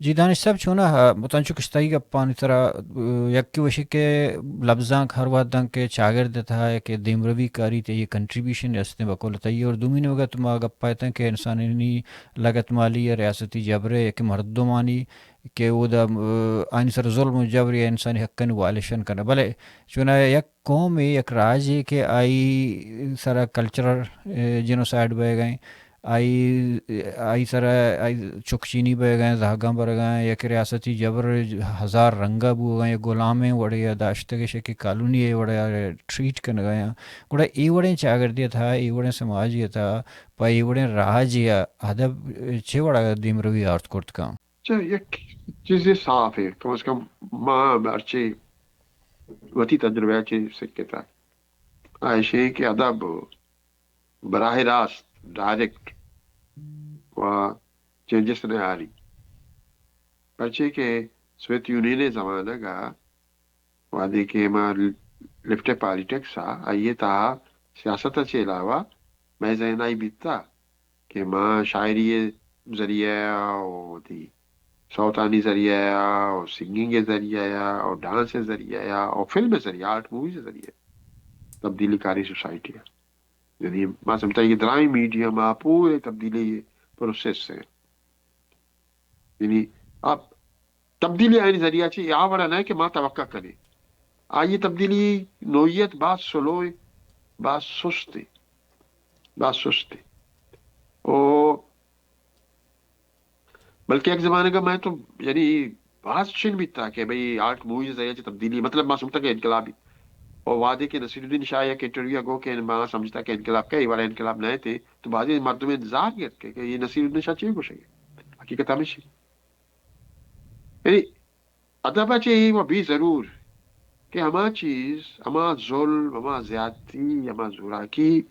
جی دانش صاحب، چونا، آ، متنچو کشتائی گپانی ترا، آ، یکے وشی کہ لبزانک ہر وہداں کہ چاگرد تہا کہ دیمروی کاری تے یہ کنٹریبیوشن استیں بقول تئی، اور دومی نوگت ما گپا اتاں کہ انسانی لگت مالی یا ریاستی جبرے کہ مردمانی کہ اودا، آ، آنی سر ظلم و جبر یا انسانی حقانی وائلیشن کنہ۔ بلے چونا یک قومے، یک راجے کہ آئی سرا کلچرل، آ، جینوسائیڈ بئیگا ایں، آئی، آئی سرا، آئی چکچینی بئیگا ایں، زہگاں برگا ایں، یک ریاستی جبر ہزار رنگا بوگا ایں، یک غلامیں وڑے یا داشتگ اش کہ کالونی ءِ وڑے ٹریٹ کنگا ایں۔ گڑا اے وڑیں چاگردی ءِ تہا، اے وڑیں سماجی ءِ تہا، پہ اے وڑیں راجے ءَ ادب چے وڑا دیمروی آرت کرت کن؟ چہ یک چیزے صاف ایں، کم از کم ما ہرچی وتی تجربہ ءَ چہ سکتا، آ ایش ایں کہ ادب براہ راست، ڈائریکٹ و چینجز نہ آری۔ پرچے کہ سوویت یونین ءِ زمانگ ءَ وہدے کہ ما لفٹ پالیٹکس ءَ، آئی ءِ تہا سیاست ءَ چہ علاوہ مئے ذہن ءَ بیتا کہ ما شاعری ءِ ذریعہ ءَ و وتی سوتانی ذریعہ ءَ و سنگنگ ءِ ذریعہ ءَ و ڈانس ءِ ذریعہ ءَ و فلم ءِ ذریعہ، آرٹ موویز ءِ ذریعہ تبدیلی کاری سوسائٹی ءَ۔ یعنی ما سمجھتا کہ درائیں میڈیم ءَ پورے تبدیلی پروسیس ایں۔ یعنی اب تبدیلی آنی ذریعہ چی آ وڑا نہ کہ ما توقع کنیں۔ آئی تبدیلی نوعیت باز سلو ایں، باز سست ایں، باز سست ایں۔ او بلکہ یک زمانگ ءَ میں تو یعنی باز چن بیتا کہ بھئی آرٹ موویز ءِ ذریعہ چہ تبدیلی، مطلب ما سمجھتا کہ انقلابی۔ او وہدے کہ نصیر الدین شاہ یک انٹرویو ءَ گو کہ ما سمجھتا کہ انقلاب کئے، اے وڑا انقلاب نہ ایں، تو بازیں مردم انتظار گرت کہ، کہ یہ نصیر الدین شاہ چی گوشے؟ حقیقت ہمیشی۔ یعنی ادب ءَ چہ اے و بی ضرور کہ ہما چیز، ہما ظلم، ہما زیادتی، ہما زوراکی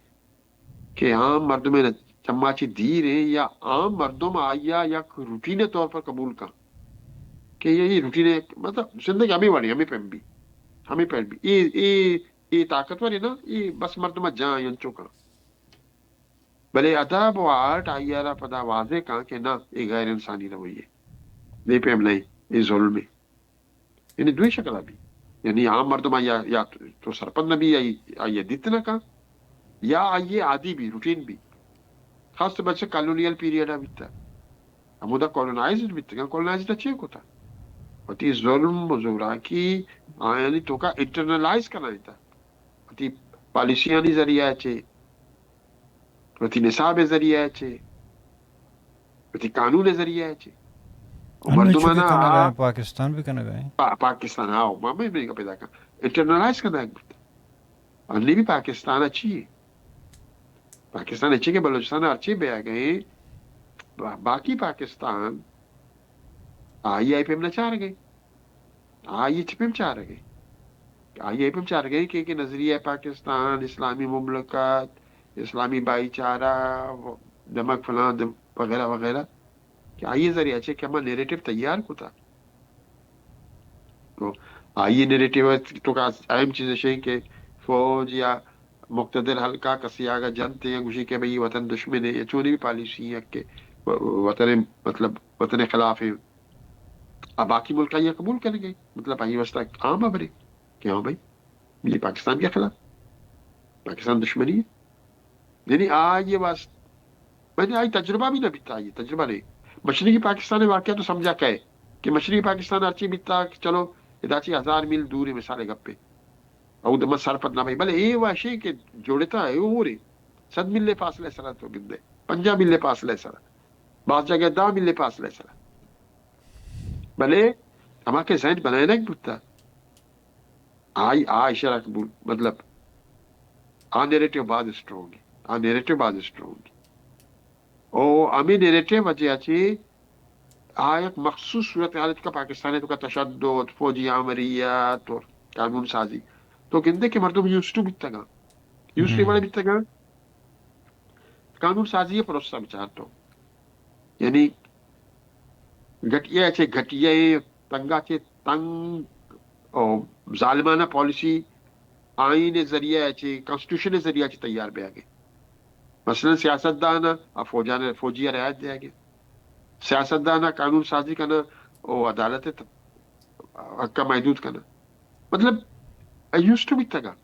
کہ عام مردم ءِ چما چہ دیر ایں یا عام مردم آئی ءَ یک روٹین ءِ طور پر قبول کن کہ یہ روٹین ءِ، مطلب زندگی ہمے وڑیں، ہمے پیم بی، ہمے پیم بی۔ اے، اے، اے طاقتور ایں نا، اے بس مردم ءَ جان انچو کن۔ بلے ادب و آرٹ آئی ءَ را پدا واضح کن کہ نہ، اے غیر انسانی رویے، اے پیم نہ ایں، اے ظلم ایں۔ یعنی دوئیں شکل ءَ بی۔ یعنی عام مردم آئی ءَ یا تو سرپد نہ بی، آئی، آئی ءَ دیت نہ کن، یا آئی ءَ عادی بی، روٹین بی۔ خاص طور پر چہ کالونیل پیریڈ ءَ بیتا۔ ہمودا کالونائزڈ بیتگاں، کالونائزڈ ءَ چے کتا؟ وتی ظلم و زوراکی آیانی توکا انٹرنلائز کنائینتا۔ وتی پالیسیانی ذریعہ ءَ چہ، وتی نصاب ءِ ذریعہ ءَ چہ، وتی قانون ءِ ذریعہ ءَ چہ۔ و انوں چو کہ مردمانا کنگا آ ایں، پاکستان بھی کنگا ایں۔ پا-، پاکستان، ہاں، ما بھی، بھی پیدا کن۔ انٹرنلائز کنگ بوت۔ انّی بھی پاکستان ءَ چی ایں؟ پاکستان ءَ چی کہ بلوچستان ءَ ہرچی بیاگ ایں، با-، باقی پاکستان آئی ءَ پیم نہ چارگ ایں۔ آئی ءَ چہ پیم چارگ ایں۔ آئی ءَ پیم چارگ ایں کہ، کہ نظریہ پاکستان، اسلامی مملکت، اسلامی بھائی چارہ، دمگ فلان، دم-، وغیرہ وغیرہ۔ کہ آئی ءِ ذریعہ چہ کہ ہما نیریٹو تیار کتا۔ تو آئی ءِ نیریٹو ءِ توکا اہم چیز اش ایں کہ فوج یا مقتدر حلقہ کسے آگا جنت یا گوشی کہ بھئی وطن دشمن ایں، یا چونی بھی پالیسی ایں کہ و-، وطن، مطلب وطن خلاف ایں، آ باقی ملک آئی ءَ قبول کنگ ایں، مطلب آئی واسطہ عام ہبرے کہ ہاں بھئی یہ پاکستان کے خلاف، پاکستان دشمنی ایں۔ یعنی آئی ءِ واست-، یعنی آئی تجربہ بھی نہ بیتا، آئی تجربہ نہیں۔ مشرقی پاکستان ءِ واقعہ تو سمجھا کئے کہ مشرقی پاکستان ہرچی بیتا کہ چلو ادا چی ہزار میل دور ایں، مثال گپے۔ او دم سرپد نہ بھئی، بلے اے واشے کہ جوڑتا ہے، او رے۔ صد میل فاصلہ سرا تو گندے۔ پنجاہ میل فاصلہ سرا۔ بعض جگہ دہ میل فاصلہ سرا۔ بلے ہما کہ ذہن بنائنگ بوتا، آئی، آ اشرا قبول، مطلب، آ نیریٹو باز اسٹرونگ ایں، آ نیریٹو باز اسٹرونگ ایں۔ او ہمے نیریٹو وجہ چہ آ یک مخصوص صورتحال ءِ توکا پاکستان ءِ توکا تشدد، فوجی آمریت و قانون سازی، تو گندے کہ مردم یوزڈ ٹو بیتگاں، یوزڈ ٹو ہم۔ وڑا بیتگاں، قانون سازی ءِ پروسس ءَ بچار تو۔ یعنی گھٹیا چہ گھٹیا، تنگا چہ تنگ، او ظالمانہ پالیسی آئین ءِ ذریعہ چہ، کانسٹیٹیوشن ءِ ذریعہ چہ تیار بیاگ ایں۔ مثلاً سیاستدان ءَ فوجان، فوجی ءَ رعایت دیگ ایں۔ سیاستدان ءَ قانون سازی کناں، او عدالت ءِ حق ءَ محدود کناں۔ مطلب، یوزڈ ٹو بیتگ آں۔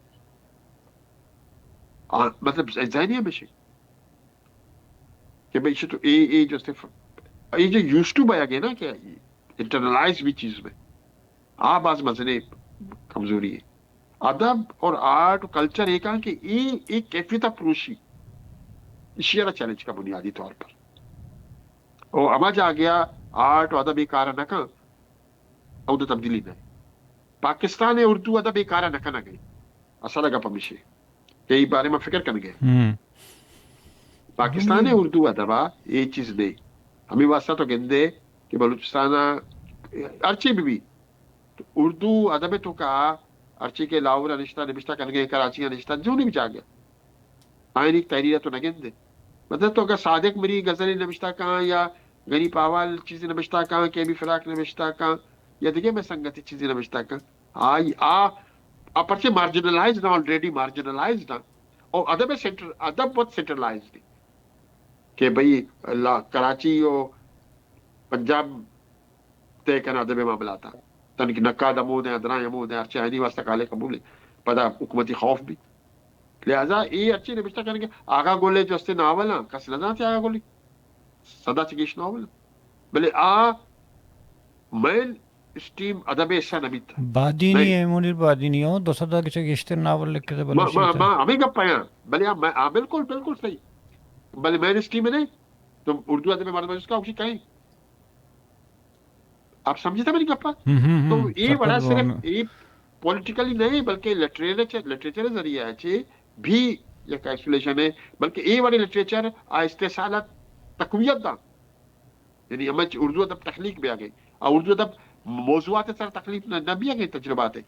آ، مطلب، ذہنی ہمیشی کہ بھئی، تو اے، اے جو صرف، اے جو یوزڈ ٹو بیا گئے نا کہ انٹرنلائز بھی چیز میں، آ باز مزنیں کمزوری ہے۔ ادب اور آرٹ و کلچر ایک آں کہ اے ایک کیفیت پروشی، ایشی را چیلنج کا بنیادی طور پر۔ او ہما جاگہ آرٹ و ادب اے کار نہ کن، اودا تبدیلی نہ۔ پاکستان ءِ اردو ادب اے کار نہ کنگ ءَ۔ اصل گپ ہمیشی کہ اے بارے ما فکر کنگ ءَ۔ ہم۔ پاکستان ءِ اردو ادب ءَ اے چیز نہیں۔ ہمیں واسطہ تو گندے کہ بلوچستان ءَ ہرچی بھی، بھی اردو ادب ءِ توکا ہرچی کہ لاہور ءَ نشتہ، نبشتہ کنگ ءَ، کراچی ءَ نشتہ، جونی بھی جاگہ، آئینی تحریر ءَ تو نہ گندے۔ مطلب، تو اگر صادق مری غزلے نبشتہ کاں یا غنی پاوال چیزے نبشتہ کاں، کہ بھی فراق نبشتہ کاں یا دیگہ میں سنگتی چیزے نبشتہ کاں، آئی، آ، آ پرچے مارجنلائزڈ آں، آلریڈی مارجنلائزڈ آں۔ اور ادب سینٹر، ادب بہت سینٹرلائزڈ ہے کہ بھئی، لا-، کراچی و پنجاب طے کن ادب ءِ معاملات ءَ۔ تنکہ نقاد ہمود ایں، ادرائیں ہمود ایں، ہرچی آئینی واسطہ قابل قبول ایں۔ پدا حکومتی خوف بھی۔ لہذا اے ہرچی نبشتہ کنگ ءَ، آغا گل ءِ جو استے ناول آں، کس نہ زانت آغا گل ءِ۔ سد ءَ چہ گیش ناول آں۔ بلے آ مین اسٹریم ادب ءِ حصہ نہ بیت۔ بادینی نہیں۔ ہے، منیر بادینی ہوں، دو سد ءَ چہ گیشتر ناول لکھتے ما، بلوچی ما، ءِ تہ۔ ما ہمیں گپ آیاں۔ بلے آ، میں، آ، بالکل، بالکل صحیح۔ بلے مین اسٹریم نہیں۔ تو اردو ادب ءِ مردم اس کا اسی کہیں۔ آپ سمجھتا میری گپا؟ ہم، ہم، ہم۔ تو اے سرپد وڑا بوان۔ صرف اے پولیٹیکلی نہیں، بلکہ لٹریچر، لٹریچر ذریعہ چے بھی یک آئسولیشن ہے، بلکہ اے وڑے لٹریچر آ استحصالات تقویت دا۔ یعنی ہمیں چ-، اردو ادب تخلیق بیا گئی۔ آ اردو ادب موضوعات سر تخلیق نہ، نہ بیا گئی تجربات ہے۔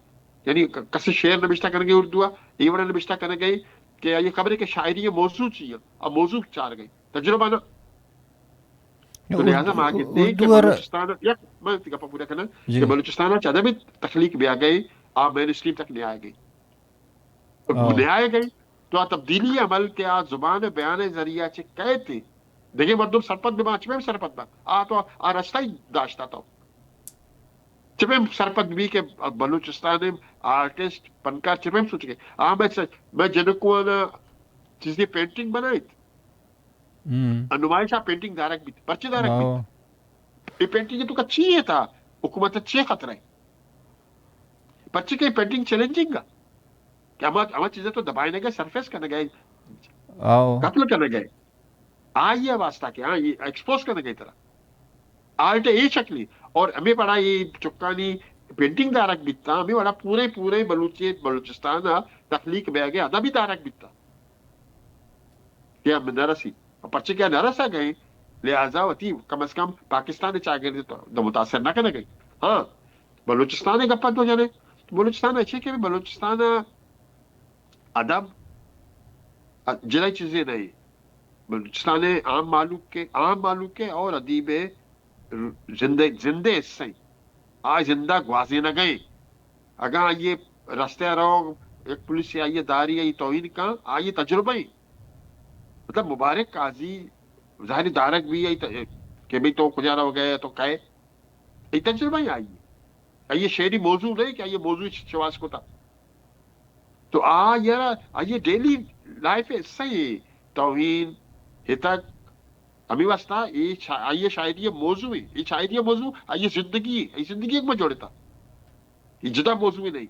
یعنی ک-، کسی شعر نبشتہ کرنے گئی اردو آ، اے وڑا نبشتہ کرنے گئی کہ یہ خبر ہے کہ شاعری ہے موضوع چی ہے، آ موضوع چار گئی۔ تجربہ نہ۔ تو لہذا ما گندیں کہ اردو ءَ را بلوچستان، یک، من وتی گپ پورا کناں، جی۔ کہ بلوچستان ءَ چہ ادب تخلیق بیا گئے، آ مین اسٹریم تک نیا گئے۔ ہاں۔ نیا گئے، تو آ تبدیلی عمل کہ آ زبان بیان ذریعہ چہ کئیت، دگہ مردم سرپد بہ باں، چہ پیم سرپد باں۔ آ تو آ رستہ ہی داشتا تو۔ چہ پیم سرپد بھی کہ بلوچستان آرٹسٹ، پنکار چہ پیم سوچ گئے۔ آ میں س-، میں جنکوانا چیزی پینٹنگ بنائیت۔ ہم۔ آ نمائش آ پینٹنگ دارگ بیت۔ پرچے دارگ بیت؟ آؤ۔ اے پینٹنگ تو کا چی ہے تا؟ حکومت چے خطرہ ہے؟ پرچے کہ اے پینٹنگ چیلنجنگ ہے۔ کہ ہما، ہما چیزیں تو دبائے نہ گئے، سرفیس کرنے گئے، آؤ۔ قتل کرنے گئے۔ آئی ہے واسطہ کہ ہاں، یہ ایکسپوز کرنے گئے ترا۔ آرٹ اے شکلی۔ اور ہمیں پڑا یہ چکانی پینٹنگ دارگ بیتا، ہمیں پڑا پورے، پورے بلوچی، بلوچستان تخلیق بیا گئے، ادبی دارگ بیتا۔ کہ ہم نہ رسی۔ پرچے کہ نہ رسا گئے، لہذا وتی کم از کم پاکستان چاگرد تو متاثر نہ کرنے گئے۔ ہاں، بلوچستان گپا تو جانے، بلوچستان اچھے کہ بلوچستان ادب جدائی چیزیں نہیں۔ بلوچستان عام مہلوک کے، عام مہلوک کے اور ادیب زندہ، زندہ حصہ ہیں۔ آ زندہ گوازینگ ء۔ اگاں آئی ء رستہ ء روگ، یک پولیسے آئی ء داری، آئی توہین کن، آئی تجربہ ایں۔ مطلب مبارک قاضی ظاہری دارگ بھی آئی ت-، کہ بھئی تو کجا روگ ء، تو کئے؟ اے تجربہ ایں آئی ء۔ آئی ء شعری موضوع نہیں کہ آئی ء موضوع چ-، چواز کتا۔ تو آ یرا، آئی ء ڈیلی لائف ء حصہ ایں۔ توہین، ہتک، ہمے واسطہ اے شا-، آئی ء شاعری ء موضوع ایں۔ اے شاعری ء موضوع آئی ء زندگی ایں۔ آئی زندگی ء ما جوڑتا۔ اے جدا موضوع نہیں۔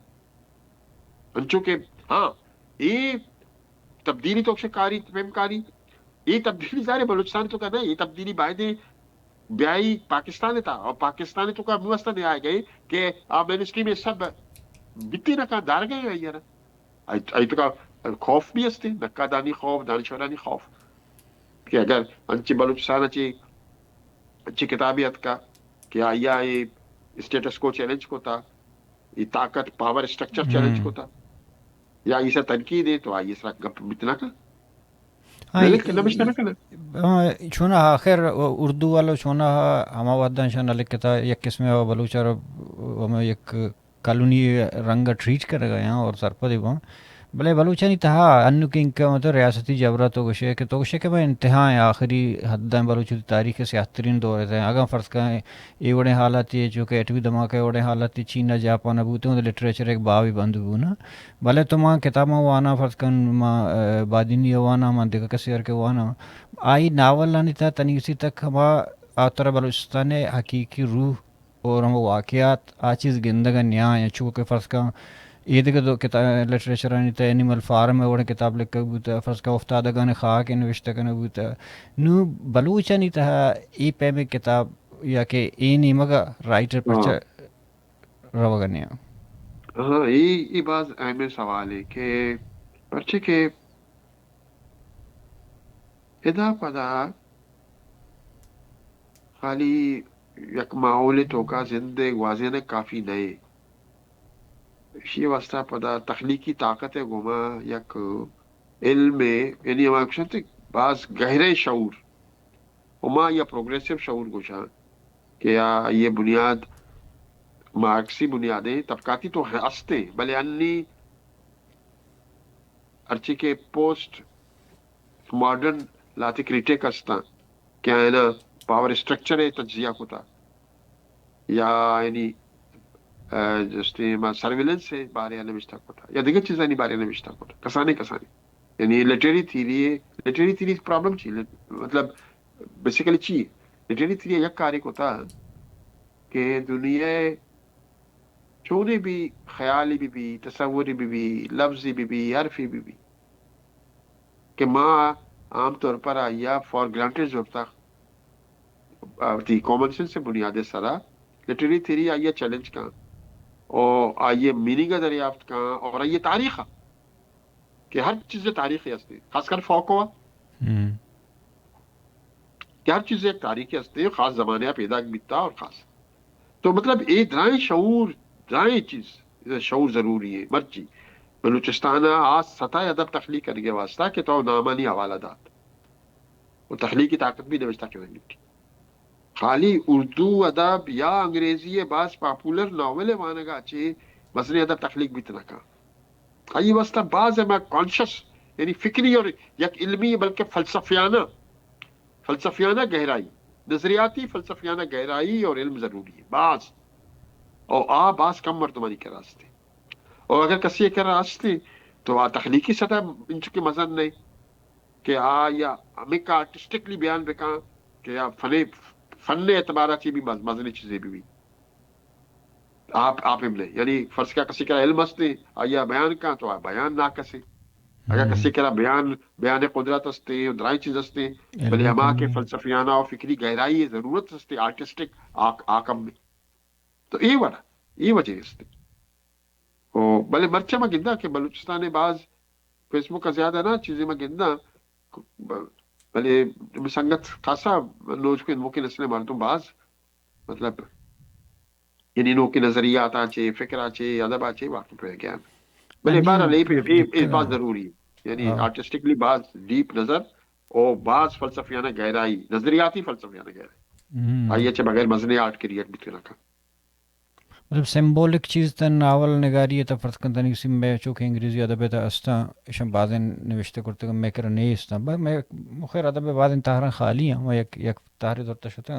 انچو کہ، ہاں، اے تبدیلی تو شکاری، پیم کاری، اے تبدیلی ظاہر ہے بلوچستان تو کا نہ، اے تبدیلی بایدیں بیائی پاکستان تا، اور پاکستان تو کا ہمے واسطہ نہیں آئے گئے کہ آ مین اسٹریم ء سب بیتی نہ کن دار گئے ہیں یار۔ آئی، آئی تو کا خوف بھی ہستے، نقادانی خوف، دانشورانی خوف۔ کہ اگر انچیں بلوچستان ء چہ انچیں کتابے اتکا کہ آئی ء اے اسٹیٹس کو چیلنج کتا، اے طاقت، پاور اسٹرکچر چیلنج ہم۔ کتا، یا ایسا تنقید ہے تو آئی ء سرا گپ بیت نہ کن۔ ہاں، نہ لکھ، نہ نبشتہ نہ کن۔ ہاں، چونا آخر اردو والو چونا ہما وھداں شاں نہ لکھتا، یک قسمے بلوچ ء را ہمے یک کالونی رنگ ء ٹریٹ کنگ ء آں اور سرپد باں۔ بلے بلوچانی تہا انوکیں کہ مطلب ریاستی جبرا تو گوشے کہ تو گوشے کہ من انتہائیں آخری حداں بلوچ وتی تاریخ ءِ سیاہ ترین دور ءَ اگاں فرض کن اے وڑیں حالاتے چو کہ ایٹمی دھماکہ ءِ وڑیں حالاتے چین ءَ جاپان ءَ بوتیں، اود لٹریچر ءِ یک باوے بند بو نا۔ بلے تو ما کتاباں واناں، فرض کن ما، آ، بادینی ءَ واناں، ما دگہ کسے ہر کہ واناں، آئی ناولانی تہا تنیگسی تک ہما آ ترا بلوچستان ءِ حقیقی روح اور ہما واقعات آ چیز گندگ ءَ نیاں، چو کہ فرض کن اے دگہ دو کتا-، لٹریچرانی تہ اینیمل فارم ءِ وڑیں کتاب لکھگ بوتہ، فرض کن افتادگانی خاک ءَ نوشتہ کنگ بوتہ۔ نوں بلوچانی تہا اے پیمیں کتاب یا کہ اے نیمگ ءَ رائٹر ہاں۔ پرچہ روگ ءَ نیاں؟ ہاں، اے، اے باز اہمیں سوالے کہ پرچہ کہ ادا پدا خالی یک ماحولے توکا زند ءِ گوازینگ کافی نہ ایں۔ ایشی واسطہ پدا تخلیقی طاقت ءِ گوما یک علم ءِ، یعنی ہما گوشنت باز گہریں شعور، ہما یا پروگریسو شعور گوشاں کہ آ، آئی ءِ بنیاد مارکسی بنیادیں طبقاتی تو ہستیں، بلے انی ہرچی کہ پوسٹ ماڈرن لہتے کریٹک ہستاں کہ آیانا پاور اسٹرکچر ءِ تجزیہ کتا یا یعنی، آ، جستے ما سرویلنس ءِ بارے ءَ نوشتہ کتا یا دگہ چیزانی بارے ءَ نوشتہ کتا۔ کسانیں کسانیں۔ یعنی literary theory, literary theory problem چی؟ لٹ-، مطلب بیسیکلی چی؟ لٹریری تھیوری یک کارے کتا کہ دنیا ءِ چونے بھی خیالے بہ بی، تصورے بہ بی، لفظے بہ بی، حرفے بہ بی کہ ما عام طور پر آئی ءَ فار گرانٹڈ زرتا، آ، وتی کامن سینس ءِ بنیاد ءِ سرا لٹریری تھیوری آئی ءَ چیلنج کن اور آئی ءِ میننگ ءَ دریافت کن اور آئی ءِ تاریخ ءَ کہ ہر چیز ءِ تاریخے ہستے، خاص کر فوکو ءَ ہم۔ کہ ہر چیز ءِ یک تاریخے ہستے، خاص زمانے ءَ پیداک بیتا اور خاص۔ تو مطلب اے درائیں شعور، درائیں چیز، شعور ضروری ایں۔ مرچی بلوچستان ءَ آ سطح ادب تخلیق کنگ ءِ واسطہ کہ تو نامانی حوالہ دات و تخلیقی طاقت بھی نوشتہ کنگ لوٹی۔ خالی اردو ادب یا انگریزی ءِ باز پاپولر ناول ءِ وانگ ءَ چہ مزنیں ادب تخلیق بیت نہ کن۔ آئی واسطہ باز ہما کانشس، یعنی فکری اور یک علمی بلکہ فلسفیانہ، فلسفیانہ گہرائی، نظریاتی فلسفیانہ گہرائی اور علم ضروری ایں، باز۔ اور آ باز کم مردمانی کرا ہستے۔ اور اگر کسی کرا ہستے تو آ تخلیقی سطح انچو کہ مزن نہ ایں کہ آ یا ہمیں کا آرٹسٹکلی بیان بکن کہ یا فن، فن اعتبار ءَ چہ بھی مز-، مزنیں چیزے بہ بی۔ آپ، آپ ہم نہ ایں۔ یعنی فرض کن کسی کرا علم ہستے، آئی ءَ بیان کن تو آ بیان ناقص ایں۔ اگر ہم۔ کسی کرا بیان، بیان قدرت ہستے، درائیں چیز ہستے، علم بلے ہما کم کہ ایں۔ فلسفیانہ و فکری گہرائی ءِ ضرورت ہستے، آرٹسٹک، آ، آ کم ایں۔ تو اے وڑ، اے وجہ ہستے۔ او، بلے مرچی ما گنداں کہ بلوچستان ءَ باز فیس بک ءَ زیادہ نہ، چیزے ما گنداں، ب-، بلے سنگت خاصا نوجوان، نوکیں نسل ءِ مردم باز، مطلب، یعنی نوکیں نظریاتاں چہ، فکر ءَ چہ، ادب ءَ چہ واقف بہ گیاں۔ بلے انی بہرحال اے، اے، اے باز ضروری ایں۔ یعنی ہاں۔ آرٹسٹکلی باز ڈیپ نظر او باز فلسفیانہ گہرائی، نظریاتی فلسفیانہ گہرائی۔ ہم۔ آئی ءَ چہ بغیر مزنیں آرٹ کریئیٹ بیت نہ کن۔ مطلب سمبولک چیز تہ ناول نگاری ءِ تہ فرض کن تنیگسی مئے چو کہ انگریزی ادب ءِ تہ استاں، ایشاں بازیں نوشتہ کرتگ، مئے کرا نیستاں۔ بلے مئے مخیر ادب ءِ بازیں تہراں خالی ایں، ما یک، یک تہرے زرتہ شتگ۔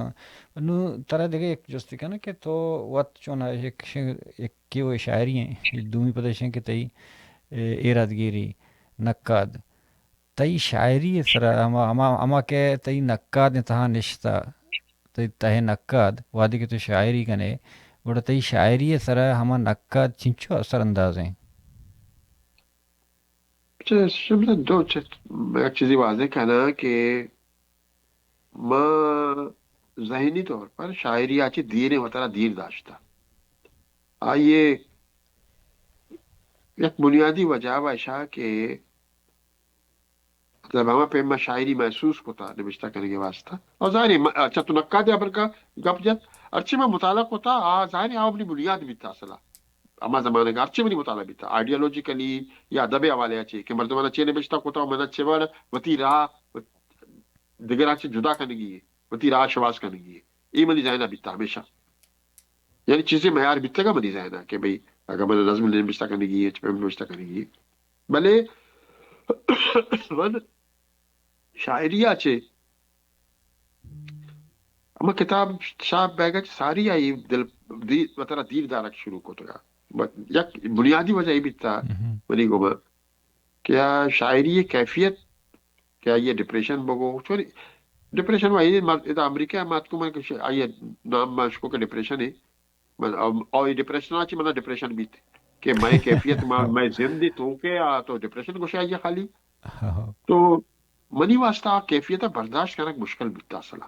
نوں ترا دگہ یک جستے کناں کہ تو وت چون یک ش-، یکے و شاعرے ئے، دومی پدا ایش ایں کہ تئی، اے، ایرادگیری، نقاد۔ تئی شاعری ءِ سرا ہما، ہما، ہما کہ تئی نقاد ءِ تہا نشتہ، تئی تہ ءِ نقاد، وہدے کہ تو شاعری کن ئے، گڑا تئی شاعری ءِ سرا ہما نقاد چنچو اثر انداز ایں؟ اچھا، شمس، دو چ-، یک چیزے واضح کناں کہ ما ذہنی طور پر شاعری ءَ چہ دیریں وتارا دیر داشتہ۔ آئی ءِ یک بنیادی وجہ و ایشا کہ مطلب ہما پیم ما شاعری محسوس کتا نبشتہ کنگ ءِ واسطہ۔ اور ظاہر ہے، م-، اچھا، تو نقاد ءِ ہبر کا گپ جت، ہرچی ما مطالعہ کتا، آ، ظاہر ہے، آ منی بنیاد بیتا اصلا۔ ہما زمانگ ءَ ہرچی منی مطالعہ بیتا، آئیڈیالوجیکلی یا ادب ءِ حوالے ءَ چہ کہ مردماں چے نبشتہ کتا، من چے وڑ وتی راہ دگراں چہ جدا کنگی ایں، وتی راہ شواز کنگی ایں۔ اے منی ذہن ءَ بیتا ہمیشہ۔ یعنی چیزے میار بیتگا منی ذہن ءَ کہ بھئی، اگر من نظم نبشتہ کنگی ایں، چہ پیم نبشتہ کنگی ایں۔ بلے من شاعری ءَ چہ ہما کتاب چاپ بیگ ءَ چہ ساری آئی دل دی-، وترا دیر دارگ شروع کتگ ءَ۔ ب-، یک بنیادی وجہ اے بیتا منی گوما کہ آ شاعری ءِ کیفیت کہ آئی ءَ ڈپریشن بگو، چون ڈپریشن و اے مر-، ادا امریکہ ءَ مات کو من کہ ش-، آئی ءِ نام ما شکو کہ ڈپریشن ہے۔ من، او، او اے ڈپریشن ءَ چہ منا ڈپریشن بیت کہ مئے کیفیت ما، مئے زند ءِ توک ءَ آ تو ڈپریشن گوشے آئی ءَ خالی۔ تو منی واسطہ آ کیفیت ءَ برداشت کنگ مشکل بیت اصلا۔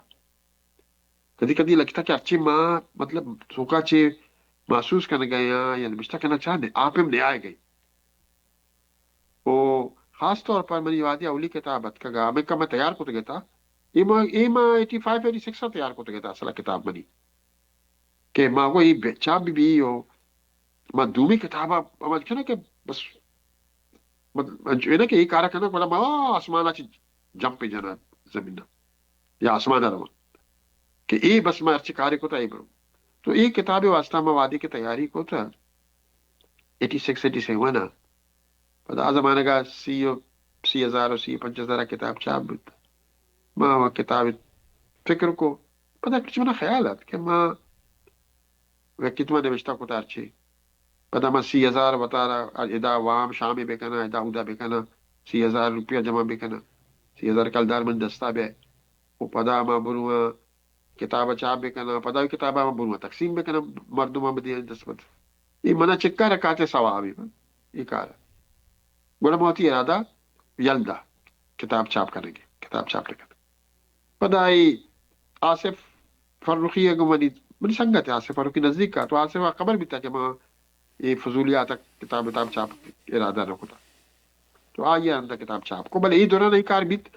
کدی کدی لگتا کہ ہرچی ما، مطلب، سوکا چہ محسوس کنگ ءَ یا، یا نبشتہ کنگ چاہ نے، آپ ہم نیائے گئی۔ او خاص طور پر منی وہدی اولی کتاب اتکگا، ہمیں کہ من تیار کتگ اتا۔ اے ما، اے ما ایٹی فائیو ایٹی سکس ءَ تیار کتگ اتا اصلا کتاب منی۔ کہ ما گو اے بے-، چاپ بی بی او، ما دومی کتاب ءَ عمل کناں کہ بس، مطلب، انچو نہ کہ اے کارا کناں، گڑا ما آسمان ءَ چہ جمپ جناں زمین ءَ، یا آسمان ءَ رواں۔ کہ اے بس ما ہرچی کارے کتا اے برو۔ تو اے کتاب واسطہ ما وہدی کہ تیاری کتا، ایٹی سکس ایٹی سیون ءَ، پدا آ زمانگ ءَ سی و، سی ہزار و سی و پنچ ہزار ءَ کتاب چاپ بوت۔ ما وہ کتاب فکر کو۔ پدا کچھ منا خیال ات کہ ما وقتی تو نوشتہ کتا ہرچی۔ پدا ما سی ہزار وتارا ادا وام شامی بکناں، ادا اودا بکناں، سی ہزار روپیہ جمع بکناں، سی ہزار کلدار من دستا بے۔ و پدا ما برواں کتاب چاپ بکناں، پدا کتاب ما برواں تقسیم بکناں، مردم بدیاں دست بد۔ اے منا چکا رکاتے ثوابی من، اے کار۔ گڑا ما وتی ارادہ یل دا کتاب چاپ کنگے، کتاب چاپ نہ کنگے۔ پدا اے آصف فرخی ءَ گوں منی، منی سنگت آصف فرخی نزدیک ءَ، تو آصف ءَ خبر بیتا کہ ما اے فضولیات ءَ کتاب، کتاب چاپ ارادہ نہ کتا۔ تو آئی ءَ اندا کتاب چاپ کو۔ بلے اے دوران اے کار بیت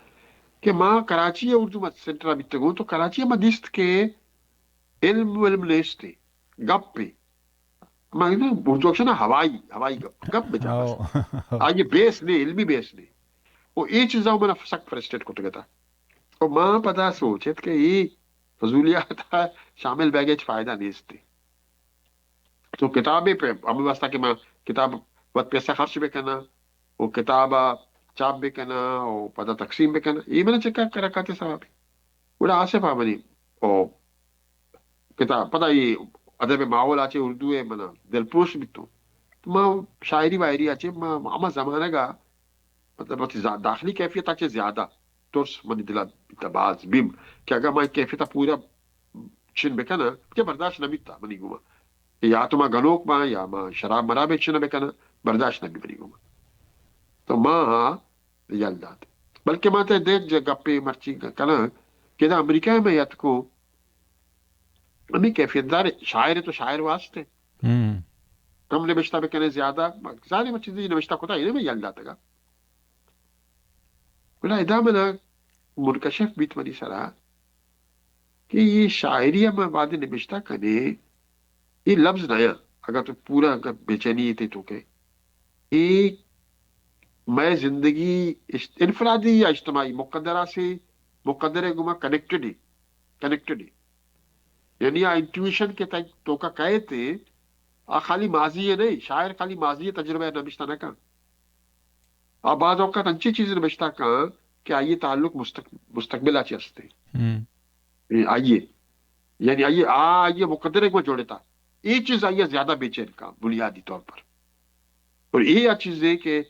کہ ما کراچی ءَ اردو مت سینٹر ءَ بیتگوں، تو کراچی ءَ ما دیست کہ علم، علم نیست، گپ، ما اردو اکشن ہوائی، ہوائی گپ، گپ بجا بس۔ آئی بیس نے، علمی بیس نے۔ او اے چیزاں من سک فرسٹریٹ کتگ اتا۔ او ما پدا سوچت کہ اے فضولیات شامل بیگ ءَ ہچ فائدہ نیست۔ تو کتابے پہ ہمے واسطہ کہ ما کتاب وت پیسہ خرچ بکناں، او کتاب چاپ بکناں، او پدا تقسیم بکناں، اے من چکا کرا کاتے ثواب۔ گڑا آصف آ منی، او کتاب، پدا اے ادب ماحول آ چہ اردو ءَ منا دلپروش بیتوں۔ تو ما شاعری وائری آ چہ ما ہما زمانگ ءَ، مطلب، وتی زا-، داخلی کیفیت آ چہ زیادہ ترس منی دل ءَ بیتا باز بیم کہ اگاں ما اے کیفیت ءَ پورا چن بکناں، کہ برداشت نہ بیتا منی گوما۔ یا تو ما گنوک باں، یا ما شراب مراب چن بکناں، برداشت نہ بی منی گوما۔ تو ما یل دات۔ بلکہ ما تہ دیکھ جا گپے مرچی کناں کہ دا امریکہ میں یتکو ہمیں کیفیت دار شاعر تو شاعر واسطے۔ ہم۔ کم نبشتہ بکنے زیادہ، ظاہر ہے، من چیزی نبشتہ کتا، انہیں میں یل داتگا۔ گڑا ادا منا منکشف بیت منی سرا کہ یہ شاعری ہم بعد نبشتہ کنے، یہ لفظ نیا، اگر تو پورا اگر بے چینی تے تو کہ اے مئے زندگی اجت-، انفرادی یا اجتماعی مقدرہ سے، مقدرے گما کنیکٹڈ ہے، کنیکٹڈ ہے۔ یعنی آ انٹویشن کہ تئی توکا کئیت، آ خالی ماضی ہے نہیں، شاعر خالی ماضی ہے تجربہ نبشتہ نہ کن۔ آ بعض اوقات انچی چیز نبشتہ کن کہ آئی تعلق مستق-، مستقبل آ چی ہستے۔ ہم۔ اے آئی، یعنی آئی، آ، آئی مقدرے کو جوڑتا۔ اے چیز آئی زیادہ بے چین کا بنیادی طور پر۔ اور اے آ چیز ہے کہ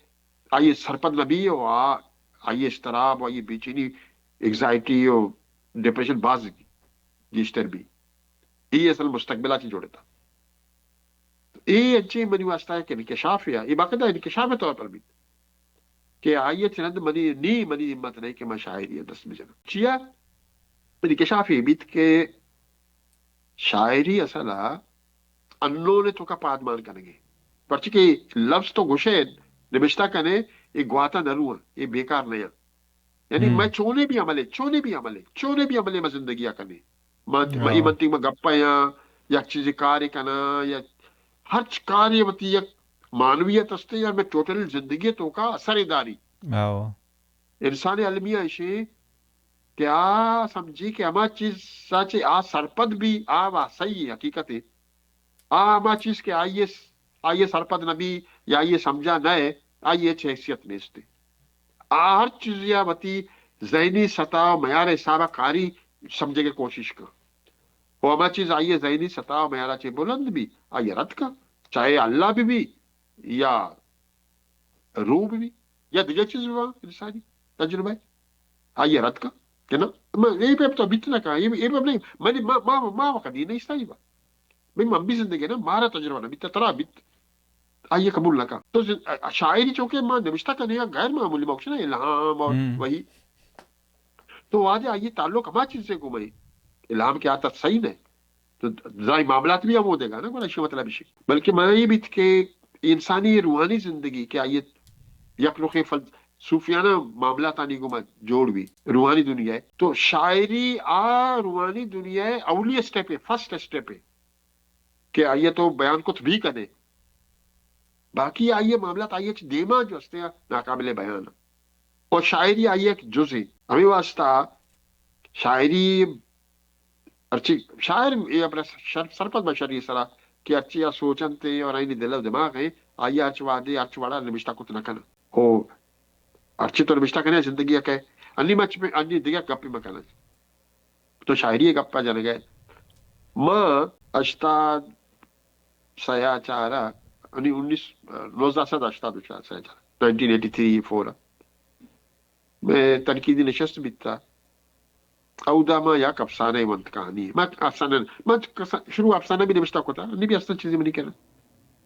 آئی سرپد نہ بی و آ، آئی اضطراب و آئی بے چینی، ایگزائٹی و ڈپریشن باز گیشتر بی۔ اے اصل مستقبل آ چی جوڑتا۔ تو اے انچیں منی واسطہ یک انکشافے، اے باقاعدہ انکشاف طور پر بیت کہ آئی چہ رند منی، نی منی ہمت نہیں کہ من شاعری دست بجناں۔ چیا؟ انکشاف اے بیت کہ شاعری اصل انون توکا پادمان کنگے۔ پرچہ کہ لفظ تو گوشے، نبشتہ کنے، اے گواتا نہ رواں، اے بیکار نہ یاں۔ یعنی ہم۔ من چونے بھی عملے، چونے بھی عملے، چونے بھی عملے من زندگی ء کنیں۔ من، ہاں۔ من، من تئی من گپ ء یاں، یک چیزے کارے کناں، یا ہرچ کارے وتی یک معنویت استے، یا میں ٹوٹل زندگی توکا اثر داری۔ ہاں۔ انسان المیہ اشی کہ آ سمجھی کہ ہما چیز سچ آ سرپد بھی، آ وا صحیح حقیقت ہے۔ آ ہما چیز کہ آئی ء، آئی ء سرپد نہ بی یا آئی ء سمجھا نہ ء، آئی ءَ ہچ حیثیت نیست۔ آ ہر چیزے ءَ وتی ذہنی سطح ءُ معیار ءِ حساب ءَ کاری سمجھگ ءِ کوشش کن۔ ءُ ہما چیز آئی ءِ ذہنی سطح ءُ معیار ءَ چہ بلند بی، آئی ءَ رد کن۔ چاہے اللہ بہ بی یا روح بہ بی یا دگہ چیز بہ باں، انسانی تجربہ، آئی ءَ رد کن کہ نہ، من اے پیم تو بیت نہ کن، اے، اے پیم نہیں، منی، ما، ما، ما وقت یہ نہیں سائی با۔ بھئی من بھی زندگی نا، مارا تجربہ نہ بیت، ترا بیت، آئی ءَ قبول نہ کن۔ تو زن-، شاعری چونکہ ما نوشتہ کنیں یا غیر معمولی، ما گوشنا الہام اور ہم۔ وہی۔ تو واجہ آئی تعلق ہما چیز سے گو میں الہام کے آتا صحیح نہیں۔ تو ظاہر معاملات بھی ہم ہو دے گا نا، گڑا ایشی مطلب ایشی۔ بلکہ میں یہ بیت کہ انسانی روحانی زندگی کہ آئی یک رخ فل-، صوفیانہ معاملات آنی گو میں جوڑ بھی روحانی دنیا ہے۔ تو شاعری آ روحانی دنیا ہے، اولی اسٹیپ ہے، فرسٹ اسٹیپ ہے کہ آئی تو بیان کت بھی کنے۔ باقی آئی معاملات آئی چ دیما جو ہستے ہیں ناقابل بیان۔ اور شاعری آئی ایک جزء۔ ہمیں واسطہ شاعری ہرچی شاعر اے اپنا شر-، سرپد بہ شری سرا کہ ہرچی آ سوچنت اور آئی دل و دماغ ہیں، آئی ہرچ وعدے، ہرچ وڑا نبشتہ کت نہ کن۔ او ہرچی تو نبشتہ کنے زندگی کہ انی مچ پہ انی دگہ گپی مکن۔ تو شاعری گپا جنگے۔ ما ہشتاد سیا چارا، انی انیس، نوزدہ سد ہشتاد و چار، سیا چارا، نائنٹین ایٹی تھری فور۔ میں تنقیدی نشست بیتا۔ اودا ما یک افسانہ ونت کہانی۔ ما افسانہ، ما کسا-، شروع افسانہ بھی نوشتہ کتا، نی بھی اصلا چیزی منی کنا۔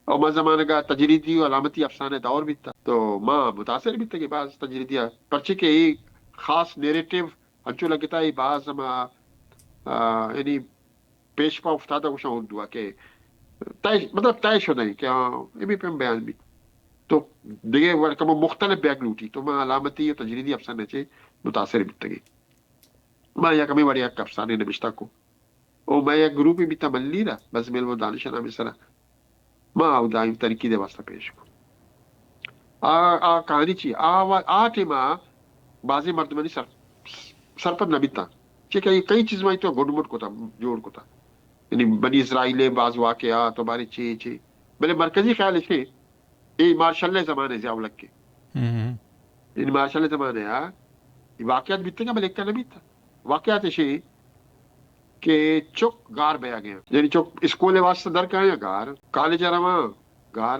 اور ما زمانگا تجریدی و علامتی افسانہ دور بیتا۔ تو ما متاثر بیتا کہ باز تجریدی، پرچے کہ ایک خاص نیریٹو انچو لگتا ہے باز ما، آ، یعنی پیش پا افتادہ گوشاں اردو ءَ کہ طے، مطلب طے شدہ ہیں کہ ہاں، اے بھی پیم بیان بھی۔ تو دیگه وڑ کمو مختلف بیگ لوٹی۔ تو ما علامتی و تجریدی افسانے چے متاثر بیتگی۔ ما یک ہمیں وڑی یک افسانے نبشتہ کو۔ او میں یک گروپی بیتا ملی را، بس میل و دانش نامی سرا۔ ما او دائم تنقید واسطہ پیش کو۔ آ، آ کہانی چی؟ آ، وا-، آ ٹیما بازیں مردمانی سر-، سرپد نہ بیتاں۔ چہ کہ کئی چیز مائی تو گڈ مڈ کتا، جوڑ کتا۔ یعنی بنی اسرائیل باز واقعات و بارے چی چی۔ بلے مرکزی خیال ہے، اے مارشل زمانے زیاولک کے۔ ہم۔ یعنی مارشل زمانے آ، اے واقعات بیتے گا، بلے ایک نہ بیتا۔ واقعات ایشی کہ چک گار بیا گیا۔ یعنی چک اسکول واسطہ در کایا گار، کالج رواں گار،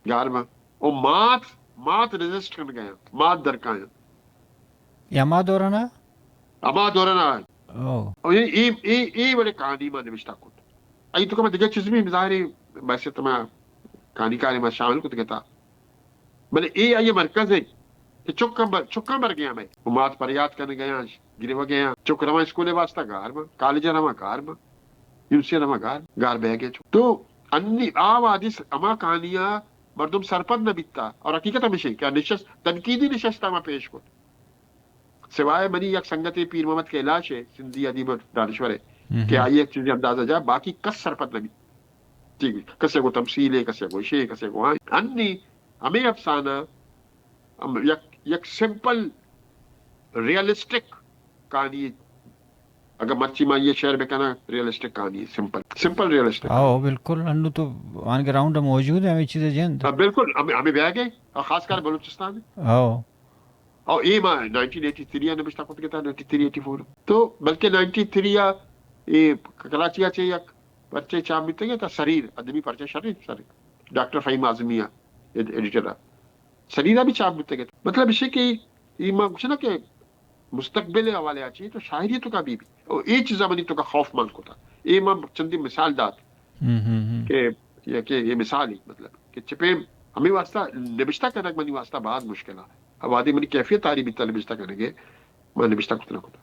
گار ما۔ او مات، مات ریزسٹ کن گیا، مات در کایا۔ یا ما دورنا؟ اما دورنا۔ او۔ او اے، اے، اے، اے وڑے کہانی ما نوشتہ کت۔ ای تو کہ ما دیگه چیز بھی ظاہری بحثیت ما کہانی کاری ما شامل کت گتا۔ بلے اے آئی مرکز ہے کہ چکاں بر-، چکاں بر گیا میں۔ وہ مات پریات کرنے گیا، گریوہ گیا۔ چک رواں اسکول واسطہ گار ما، کالج رواں گار ما، یونیورسٹی رواں گار، گار بہ گئے چک۔ تو انی آ وادی س-، اما کہانیاں مردم سرپد نہ بیتا۔ اور حقیقت ہمیشہ کہ نشست، تنقیدی نشست ما پیش کت۔ سوائے منی یک سنگتے پیر محمد کیلاش ہے، سندھی ادیب و دانشور ہے، ہم۔ کہ آئی یک چیزی اندازہ جا، باقی کس سرپد نہ بیت۔ ٹھیک ہے، کسے کو تمثیل ہے، کسے کو شے، کسے کو ہاں۔ انی ہمیں افسانہ، ہم یک، یک سمپل ریئلسٹک کہانی، اگر مرچی ما یہ شعر بکنا، ریئلسٹک کہانی، سمپل، سمپل ریئلسٹک۔ ہاں، بالکل، انو تو آن گراؤنڈ موجود ہے، ہمیں چیزیں جند۔ ہاں، بالکل، ہمیں، ہمیں بہ گئے، اور خاص کر بلوچستان۔ ہاں۔ او اے ما نائنٹین ایٹی تھری ءَ نبشتہ کت گتا، نائنٹین تھری ایٹی فور۔ تو بلکہ نائنٹین تھری ءَ اے کراچی ءَ چہ یک پرچے چاپ بیتگ ات، سریر، ادبی پرچہ شریں، سریر۔ ڈاکٹر فہیم اعظمی ءَ ایڈ-، ایڈیٹر ءَ۔ سریر ءَ بھی چاپ بیتگ ات۔ مطلب ایشی کہ اے ما گوشنا کہ مستقبل ءِ حوالے ءَ چہ تو شاعری تو کا بی بی۔ او اے چیزا منی تو کا خوف مان کتا۔ اے ما چندی مثال دات۔ ہم، ہم، ہم۔ کہ یا کہ یہ مثال ہی، مطلب کہ چپے ہمیں واسطہ نبشتہ کنگ منی واسطہ بہت مشکل ہے۔ اب آدھی منی کیفیت آ رہی بیتا نبشتہ کرنے کے، میں نبشتہ کت نہ کتا۔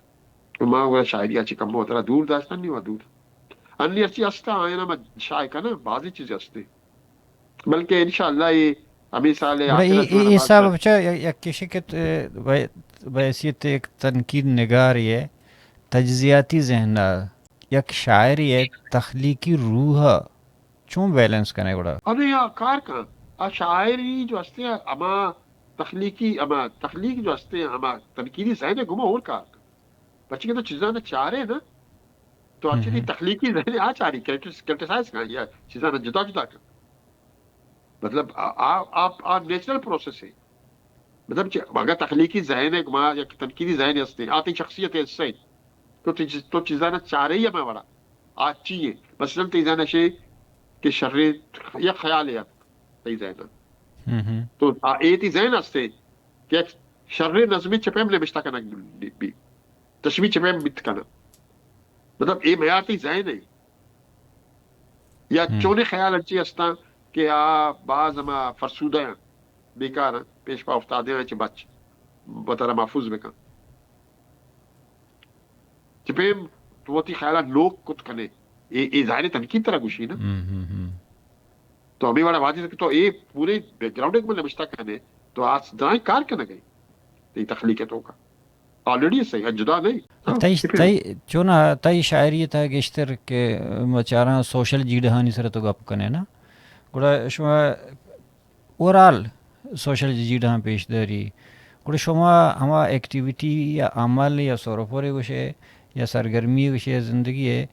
تو ما وہ شاعری آچی کم بہت دور داشتن نہیں، وہ دور۔ انی اچھی ہستا آئینا میں شائع کنا، بعضی چیزیں ہستی۔ بلکہ انشاءاللہ یہ ہمیں سال گڑا آخرت اے، والا اے بات حساب کر۔ بچا یک، یک کشے کہ تو بہ-، بحیثیت ایک تنقید نگار یہ تجزیاتی ذہن ءَ یک شاعرے ءِ تخلیقی روح ءَ چون بیلنس کنے گڑا؟ ابے آ کار کن، آ شاعری جو ہستے ہیں، ہما تخلیقی، ہما تخلیق جو ہستے ہیں، ہما تنقیدی ذہن ءَ گما اور کار کن۔ پرچہ کہ تو چیزاں نہ چارے نا، تو ہم، اچھلی ہم۔ تخلیقی ذہن آ چاری، کرٹس-، کرٹیسائز کن یا چیزاں نہ جدا جدا کن۔ مطلب، آ، آ، آ، آ نیچرل پروسیس ہے۔ مطلب، چہ، اگر تخلیقی ذہن ہے، ما یک تنقیدی ذہن ہستے، آ تئی شخصیت ہے، حصہ ہے۔ تو چیز، تو چیزاں نہ چارے یا میں وڑا۔ آ چی ہے؟ مثلاً، تئی ذہن ہے کہ شریں یک خیال ہے تئی ذہن۔ ہم ہم۔ تو آ، اے تئی ذہن ہستے کہ یک شریں نظمی چہ پیم نبشتہ کنگ بی، بی۔ تشبیہ چہ پیم بیت کنگ۔ مطلب، اے میار تئی ذہن ہے۔ یا ہم۔ چونے خیال انچی ہستاں کہ آ باز ہما فرسودہ ہیں، بیکار ہیں، پیش پا افتادے ہیں، چہ بچ، وتارا محفوظ بکن۔ چہ پیم تو وتی خیالات نوک کت کنے، اے، اے ظاہر ہے تنقید ترا گوشی نا۔ ہم، ہم، ہم۔ تو ہمیں وڑا واجہ کہ تو اے پورے بیک گراؤنڈ ایک میں نبشتہ کنے، تو آس درائیں کار کنگے، تئی تخلیق ہے تو کا۔ آلریڈی صحیح ہے، جدا نہیں۔ ہاں، تئی، تئی، چونا تئی شاعری تھا گیشتر کہ مچاراں سوشل جیڑہانی سر تو گپ کنے نا۔ گڑا شما اوورآل سوشل جیڑہاں پیش داری۔ گڑا شما ہما ایکٹیویٹی یا عمل یا سروپورے گوشے یا سرگرمی گوشے زندگی ہے،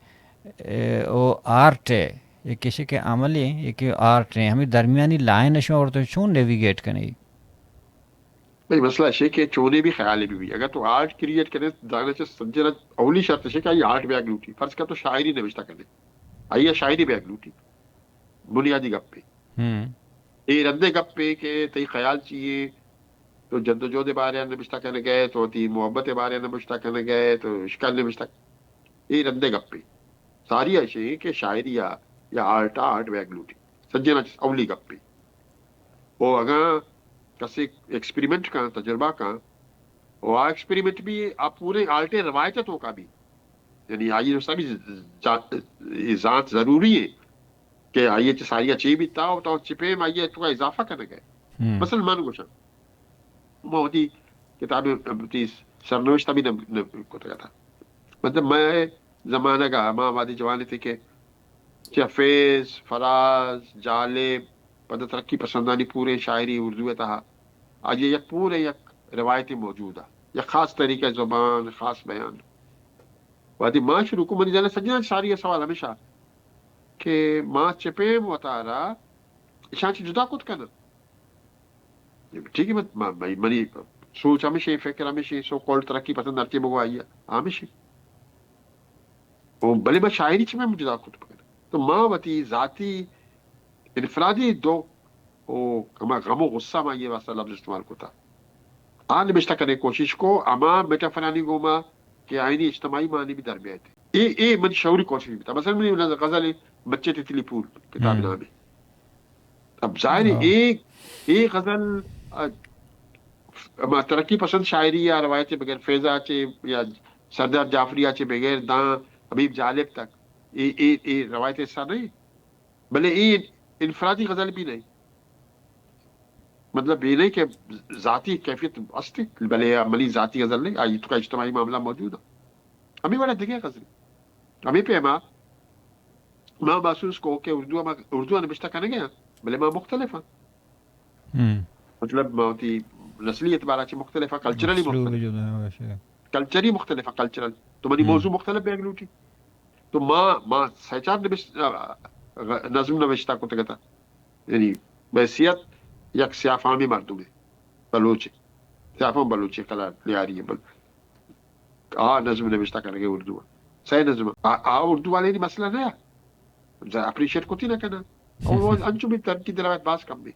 اے، او آرٹ ہے، یک کسے کہ عمل ہے، یک آرٹ ہے، ہمیں درمیانی لائن شما اور تو چون نیویگیٹ کنے؟ بھئی، مسئلہ ہے کہ چونے بھی خیال بھی، بھی۔ اگر تو آرٹ کریئیٹ کرے، دانا چہ سجنا اولی شرط ہے کہ آئی آرٹ بیگ لوٹی۔ فرض کر تو شاعری نوشتہ کرے، آئی شاعری بیگ لوٹی۔ بنیادی گپ ہے۔ ہم۔ اے رندے گپ ہے کہ تئی خیال چیے، تو جد و جہد بارے نبشتہ کرنے گئے، تو تئی محبت بارے نبشتہ کرنے گئے، تو اشکال نبشتہ، اے رندے گپ ہے۔ ساری ایشی کہ شاعری یا، یا آرٹ، آرٹ بیگ لوٹی۔ سجنا چہ اولی گپ ہے۔ او اگاں کسے ایکسپیریمنٹ کن، تجربہ کن، او آ ایکسپیریمنٹ بھی آ پورے آرٹے روایت تو کا بھی، یعنی آئی سبھی زانت ضروری ہے۔ کہ آئی ء چہ ساری ء چے بیتا و تو چہ پیم آئی ء تو اضافہ کنگ ء۔ ہم۔ مثلاً من گوشاں، ما وتی کتاب ء وتی سرنوشت ہمے نہ، نہ کتگ ات۔ مطلب، مئے زمانگ ء ما وہدے جوان اتیں کہ چہ فیض، فراز، جالب، پدا ترقی پسندانی پوریں شاعری اردو ء تہا آئی ء یک پوریں یک روایتے موجود ء، یک خاص طریقہ زبان، خاص بیان۔ وہدے ما شروع کو، منی ذہن ء سجہاں ساری ء سوال ہمیشہ کہ ما چہ پیم وتارا اشاں چہ جدا کت کناں۔ ٹھیک ہے، من، من، منی سوچ ہمیشی، فکر ہمیشی، سو کالڈ ترقی پسند ہرچی بگو آئی ء ہمیشی۔ او بلے ما شاعری چہ پیم جدا کت بکناں۔ تو ما وتی ذاتی انفرادی دکھ و ہما غم و غصہ ما یہ واسطہ لفظ استعمال کتا۔ آ نبشتہ کنے کوشش کو، ہما میٹافرانی گوما کہ آئینی اجتماعی معنی بھی در بیایت۔ اے، اے من شعوری کوشش بیتا۔ مثلاً منی غزل بچے تتلی پول کتاب ہم۔ نام ہے۔ اب ظاہر ہے ہاں۔ اے، اے غزل، آ، ہما ترقی پسند شاعری یا روایت بغیر فیضا چے یا سردار جعفری چے بغیر داں حبیب جالب تک اے، اے، اے روایت حصہ نہیں۔ بلے اے انفرادی غزل بھی نہیں۔ مطلب، اے نہیں کہ ذاتی کیفیت است، بلے منی ذاتی غزل نہیں، آئی تو کا اجتماعی معاملہ موجود ہے۔ ہمیں بڑا دگہ غزل۔ ہمیں پیما ما محسوس کو کہ اردو ما، اردو نبشتہ کرنے گیا، بلے ما مختلف ہیں۔ ہم۔ مطلب، ما وتی نسلی اعتبار چہ مختلف ہیں، کلچرلی مختلف۔ کلچری مختلف ہیں، کلچرل۔ تو منی ہم۔ موضوع مختلف بیگ لوٹی۔ تو ما، ما سہ چار نبش-، آ، آ، نظم نوشتہ کتگ ات۔ یعنی بحیثیت یک سیاہ فہمی مردمے، بلوچے، سیاہ فہم بلوچے کلار لیاری ہے، بل آ نظم نوشتہ کنگے اردو ء۔ سہ نظم آ، آ اردو والے نی مسئلہ نہ، اپریشیٹ کتی نہ کنا۔ اور وہ انچو بھی ترقی دلوت باز کم بھی۔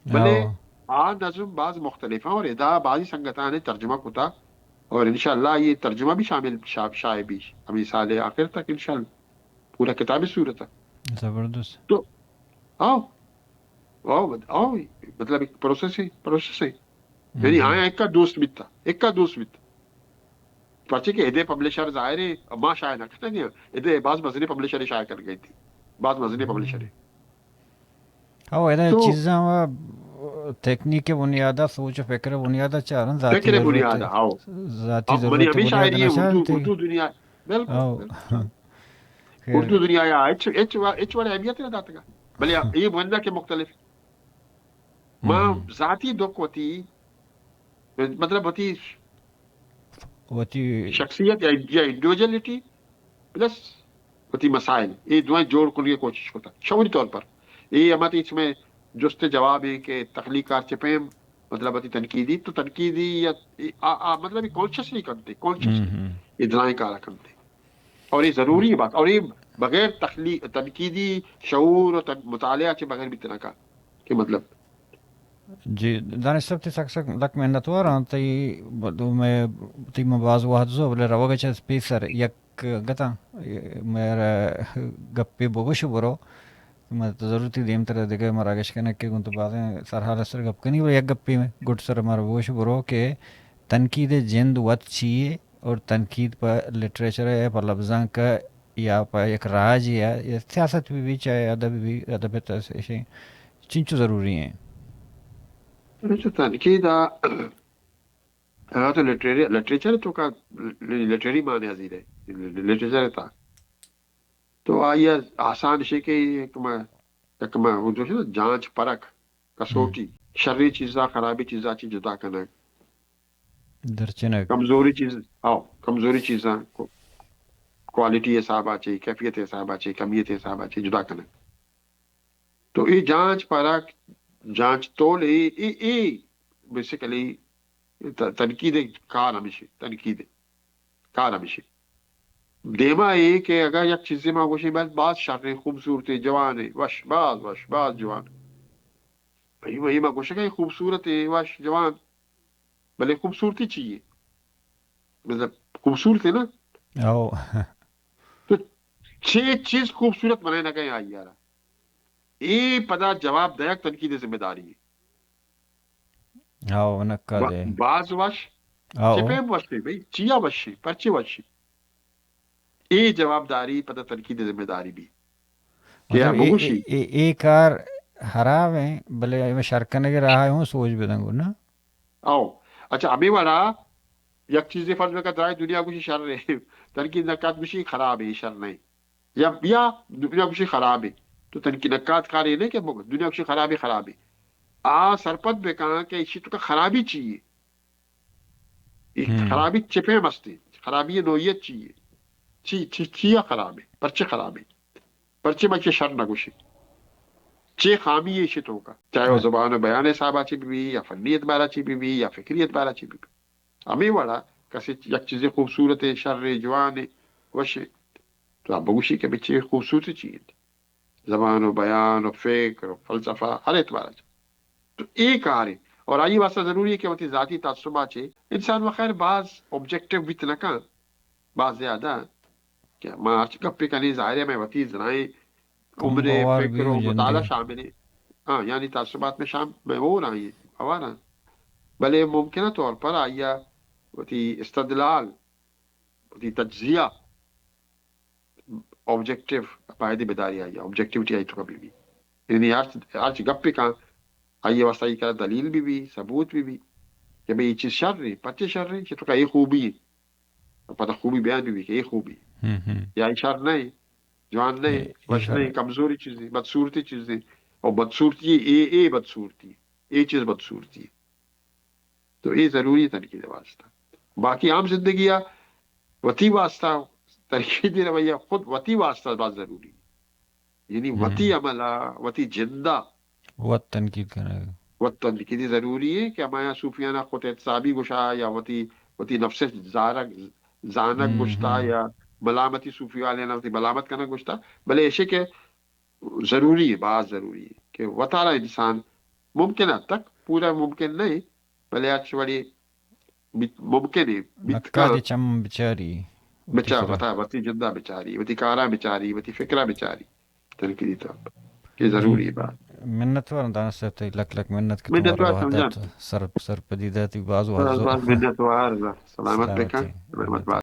بلے ہاں۔ آ نظم باز مختلف ہیں اور ادا بازی سنگتاں نے ترجمہ کتا اور انشاءاللہ یہ ترجمہ بھی شامل شا-، شائع بھی ہمیں سال آخر تک انشاءاللہ پورا کتابی صورت ہے۔ زبردست۔ تو آؤ، آؤ، آؤ، مطلب ایک پروسیس ہے، پروسیس ہے۔ یعنی ہم۔ آیا ایک کا دوست بیتا، ایک کا دوست بیتا۔ پرچے کہ ادے پبلشر ظاہر ہے، ما شائع نہ کرتا گیا، ادے باز مزنی پبلشر شائع کر گئی تھی، باز مزنی پبلشر ہے۔ ہاں، ادا تو چیزاں ہم تکنیک بنیاد، سوچ و فکر بنیاد چارن، ذاتی فکر ضرورت بنیاد، ہے۔ ہاں۔ ذاتی اب منی ضرورت ہمیشہ بنیاد آئی ہے، نشان اردو، تھی۔ اردو دنیا، بالکل، ہاں۔ بالکل۔ خیر۔ اردو دنیا یا اچ، اچ، اچ وڑ اہمیت نہ داتگا۔ بلے یہ بندہ کے مختلف۔ ما ہم۔ ذاتی دکھ وتی، مطلب وتی وتی شخصیت یا، یا انڈیویجولیٹی پلس وتی مسائل، اے دوئیں جوڑ کنگے کوشش کتا شعوری طور پر۔ اے ہما تئی چمے جست جواب ہے کہ تخلیق کار چہ پیم، مطلب، وتی تنقیدی، تو تنقیدی یا آ، آ، مطلب، کانشیسلی کنتے، کانشیسلی یہ درائیں کارا کنتے۔ اور یہ ضروری ہے بات، اور یہ بغیر تخلیق، تنقیدی شعور اور تن-، مطالعہ چہ بغیر بھی تنقا کہ مطلب۔ جی، دانش صاحب، تئی سک سک لک منتوار آں۔ تئی ب-، دو مئے، تئی من باز وہد زو، بلے روگ چہ پیسر یک گتاں، مئے گپے بگوش برو۔ من تو ضرور تئی دیم تر دگہ مراگش کنگ کہ گوں تو بازیں سرحال سر گپ کنی، بلے یک گپے گڈ سر مارا بگوش برو کہ تنقید جند وت چیے اور تنقید پہ لٹریچر ہے، پہ لبزانک یا پہ یک راج یا، یا سیاست بھی بھی، چاہے ادب بھی، ادب تشیں چنچو ضروری ہیں؟ اچھا، تنقید آ، اگر تو لٹریری، لٹریچر تو کا، لٹریری معنی حاضر ہے، لٹریچر تا۔ تو آئی آسان شے کہ یک ما، یک ما اردو شے نا، جانچ پرک، کسوٹی، شریں چیزاں، خرابیں چیزاں چی جدا کنگ۔ درچنگ۔ کمزوری چیز، آؤ، کمزوری چیزاں کو-، کوالٹی حساب آ چی، کیفیت حساب آ چی، کمیت حساب آ چی جدا کنگ۔ تو اے جانچ پرک، جانچ تول، اے، اے، اے بیسیکلی ت-، تنقید کار ہمیشی، تنقید کار ہمیشی۔ دیما اے کہ اگر یک چیزے ما گوشیں، بس باز شریں، خوبصورتیں، جوانیں، وش، باز وش، باز جوان۔ بھئی، وہی ما گوشگا خوبصورتیں، وش، جوان۔ بلے خوبصورتی چی ہے؟ مطلب، خوبصورت ہے نا؟ او۔ تو چے چیز خوبصورت بنائے نہ کہیں آئی یارا؟ اے پدا جواب دایک تنقید ذمہ داری ہے۔ ہاؤ، نقاد با-، ہے۔ باز وش؟ ہاؤ۔ چہ پیم وش ہے بھئی؟ چیا وش ہے؟ پرچے وش ہے؟ اے جوابداری پدا تنقید ذمہ داری بھی۔ کہ مطلب، ہم اے، گوشی۔ اے، اے، اے کار حراب ہیں، بلے ہمیں شر کنگ راہ ہوں سوچ بدن گو نا۔ آؤ۔ اچھا، ہمیں وڑا یک چیزے فرض بکا، درائے دنیا گوشی شر ہے، تنقید نقاد گوشی خراب ہے، شر نہیں۔ یا، یا دنیا گوشی خراب ہے۔ تو تنقید نقاد کار یہ نہیں کہ مگ-، دنیا گوشی خراب ہے، خراب ہے۔ آ سرپد بکن کہ اسی تو کا خرابی چی ہے؟ اے ہم۔ خرابی چہ پیم است؟ خرابی نوعیت چی ہے؟ چی، چی، چیا خراب ہے؟ پرچے خراب ہے؟ پرچے ما چہ شر نہ گوشی؟ چے خامی ہے اشی توکا؟ چاہے وہ ہاں۔ زبان و بیان حساب آ چی بھی، یا فنی اعتبار آ چی بھی، یا فکری اعتبار آ چی بھی۔ ہمیں وڑا کسی یک چیزے خوبصورت ہے، شر ہے، جوان ہے، وش ہے، تو آپ بگوشی کہ بچے خوبصورت چی ہے؟ زبان و بیان و فکر و فلسفہ ہر اعتبار آ چی۔ تو اے کار ہے۔ اور آئی واسطہ ضروری ہے کہ وتی ذاتی تعصبات چے انسان و خیر باز آبجیکٹیو بیت نہ کن، باز زیادہ کہ ما ہرچ گپے کنی ظاہر ہے میں وتی زنائیں عمر، فکر و مطالعہ شامل ہے۔ ہاں، یعنی تعصبات میں شام-، میں وہ رہا ہیں، ہوار ہیں۔ بلے ممکنہ طور پر آیا وتی استدلال، وتی تجزیہ، آبجیکٹیو پائدے بداری آئی، آبجیکٹیوٹی آئی تو کبھی بھی۔ یعنی ہر، ہر چی گپے کن، آئی واسطہ آئی کرا دلیل بھی بھی، ثبوت بھی بھی کہ بھئی یہ چیز شر ہے، پرچے شر ہے، کہ تو کا یہ خوبی ہے۔ پتہ خوبی بیان بھی بھی کہ یہ خوبی ہے۔ ہم، ہم۔ یا یہ شر نہیں، جوان نہیں، اے، وش اے نہیں، کمزوری چیز ہے، بدصورتی چیز ہے۔ اور بدصورتی ہے، اے، اے بدصورتی ہے، اے چیز بدصورتی ہے۔ تو اے ضروری ہے تنقید واسطہ۔ باقی عام زندگی آ وتی واسطہ تنقیدی رویہ خود وتی واسطہ باز ضروری ہے۔ یعنی ہم۔ وتی عمل آ، وتی جند آ وت تنقید کنگ۔ وت تنقیدی ضروری ہے کہ ہمایا صوفیانہ خود احتسابی گوشا یا وتی، وتی نفس زارگ، زانگ ہم، گوشتا ہم۔ یا ملامتی صوفی والے نا وتی ملامت کنگ گوشتا، بلے ایشے کہ ضروری ہے، باز ضروری ہے کہ وتارا انسان ممکن حد تک، پورا ممکن نہیں، بلے ہرچ وڑی بیت، ممکن ہے، بیت نقاد کن۔ چم بچاری۔ بچار، وتی سرا۔ وتا، وتی جندا بچاری، وتی کارا بچاری، وتی فکرا بچاری۔ تنقیدی طور پر۔ یہ ضروری ہے بات۔ منتوار دانش صاحب، تئی لک لک منت کہ منتوار تمہارا وقت سمجھان۔ دات، سر، سرپدی داتی، باز باز، واضح۔ باز منتوار، سلامت سلامت بکن، ہیں۔ رحمت بات۔